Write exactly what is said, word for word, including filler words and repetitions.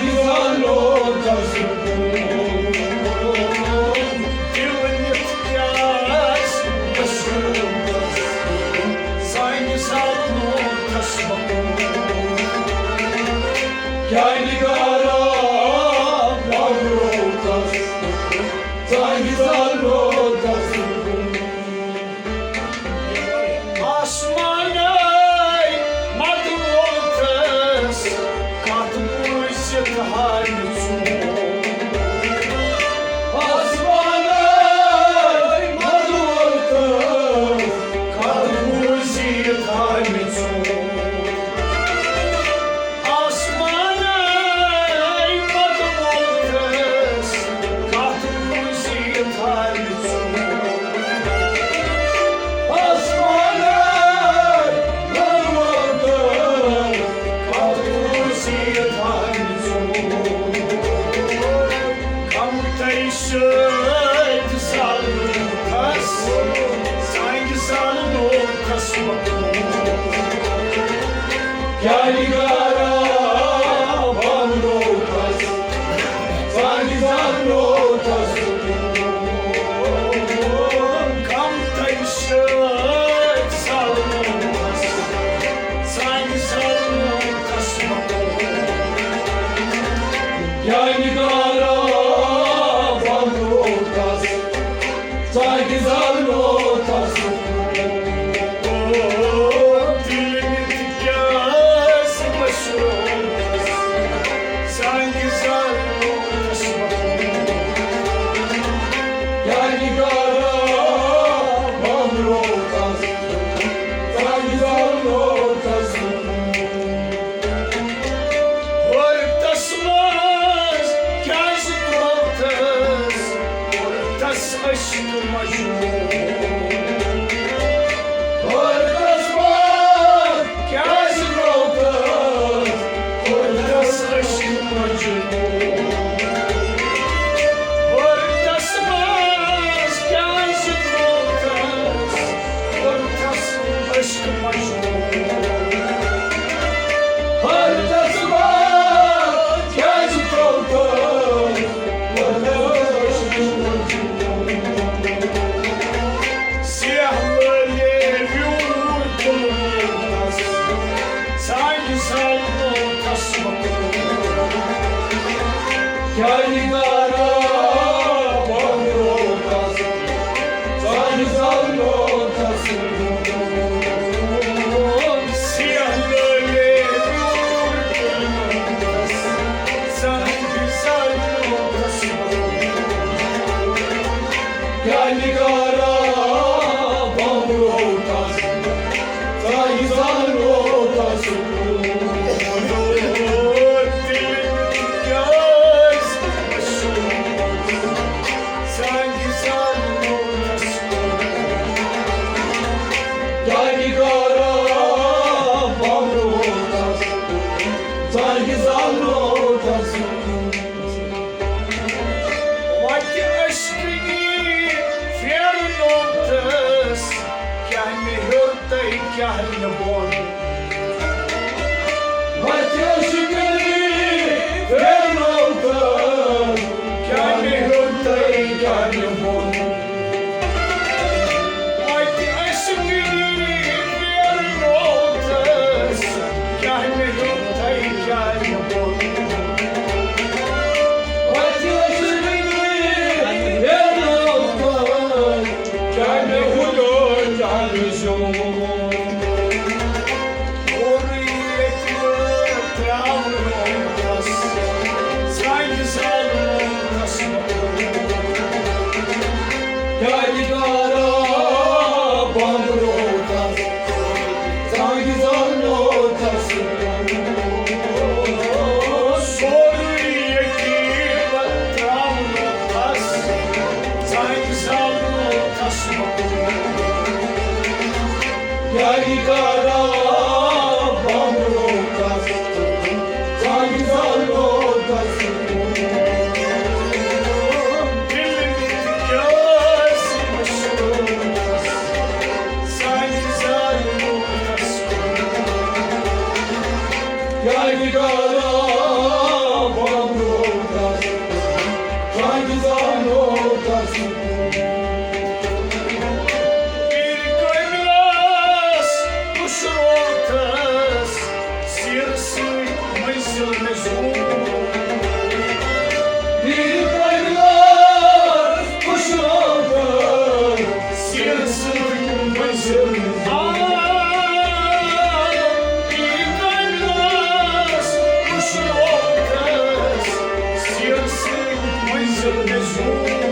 زالو تسکون، دل نِتھ کیٛازِ مشروٗبس؟ سانہِ زالو تسکون۔ کیٛاہ نگارا بابرو تس، سانہِ زالو تسکون۔ آسمانَے مدٕ ووتھس، کتھ بوٗزِتھ ہارِ ژوٗر۔ آسمانَے مدٕ ووتھس، کتھ بوٗزِتھ ہارِ ژوٗر۔ آسمانَے مدٕ ووتھس، کتھ بوٗزِتھ ہارِ کیٛاہ نگارا بابرو تس، سانہِ زالو تسکون۔ کم تمہِ سۭتۍ زالنووس، سانہِ زالنووس۔ کیٛاہ نگارا بابرو تس، سانہِ زالو تسکون۔ دل نِتھ کیٛازِ مشروٗبس؟ سانہِ زالو تسکون۔ کیٛاہ نگارا بابرو تس، سانہِ زالو تسکون۔ غٲرتس منٛز کیٛازِ ترٛووتھس؟ غٲرتس عشق مجنون۔ غٲرتس منٛز کیٛازِ ترٛووتھس؟ غٲرتس عشق مجنون۔ غٲرتس منٛز کیٛازِ ترٛووتھس؟ غٲرتس عشق مجنون۔ غٲرتس منٛز کیٛازِ ترٛووتھس؟ غٲرتس عشق مجنون۔ سیاہ لٲلے ویوٗر تُلمُت تس، سانہِ زالنووس مقبول۔ کیٛاہ نگارا بابرو تس، سانہِ زالنووس مقبول۔ سیاہ لٲلے ویوٗر تُلمُت تس، سانہِ زالنووس مقبول۔ کیٛاہ نگارا بابرو تس، سانہِ زالو تسکون۔ دل کیٛازِ مشروٗب، سانہِ زالو تسکون۔ کیٛاہ نگارا بابرو تس، سانہِ زالو تسکون۔ وتہِ عشقٕنی پھیرنووتھس، کیٛاہ مےٚ ہیوٚر تہٕ کیٛاہ مےٚ بوٚن۔ وتہِ عشقٕنی پھیرنووتھس، کیٛاہ مےٚ ہیوٚر تہٕ کیٛاہ مےٚ بوٚن۔ وتہِ عشقٕنی پھیرنووتھس، کیٛاہ مےٚ ہیوٚر تہٕ کیٛاہ مےٚ بوٚن۔ وتہِ عشقٕنی پھیرنووتھس، کیٛاہ مےٚ ہُریو، کیٛاہ مےٚ زیوٗن۔ کوٚرُے ییٚتہِ ترٛاونووتھس، زنٛگہِ زالنووتھس۔ کیٛاہ نگارا بابرو تس، زنٛگہِ زالنووتھس۔ سورُے ییٚتہِ ترٛاونووتھس، زنٛگہِ زالنووتھس۔ کیٛاہ نگارا بابرو تس، زنٛگہِ زالنووتھس۔ دل نِتھ کیٛازِ مشروٗبس، زنٛگہِ زالنووتھس۔ کیٛاہ نگارا پیٖرِ کٲمِلَس پُشروتھس سیٖرٕ سۭتۍ مٔنزِل مےٚ زیوٗن۔ پیٖرِ کٲمِلَس پُشروتھس سیٖرٕ سۭتۍ مٔنزِل مےٚ زیوٗن۔ پیٖرِ کٲمِلَس پُشروتھس سیٖرٕ سۭتۍ مٔنزِل مےٚ زیوٗن۔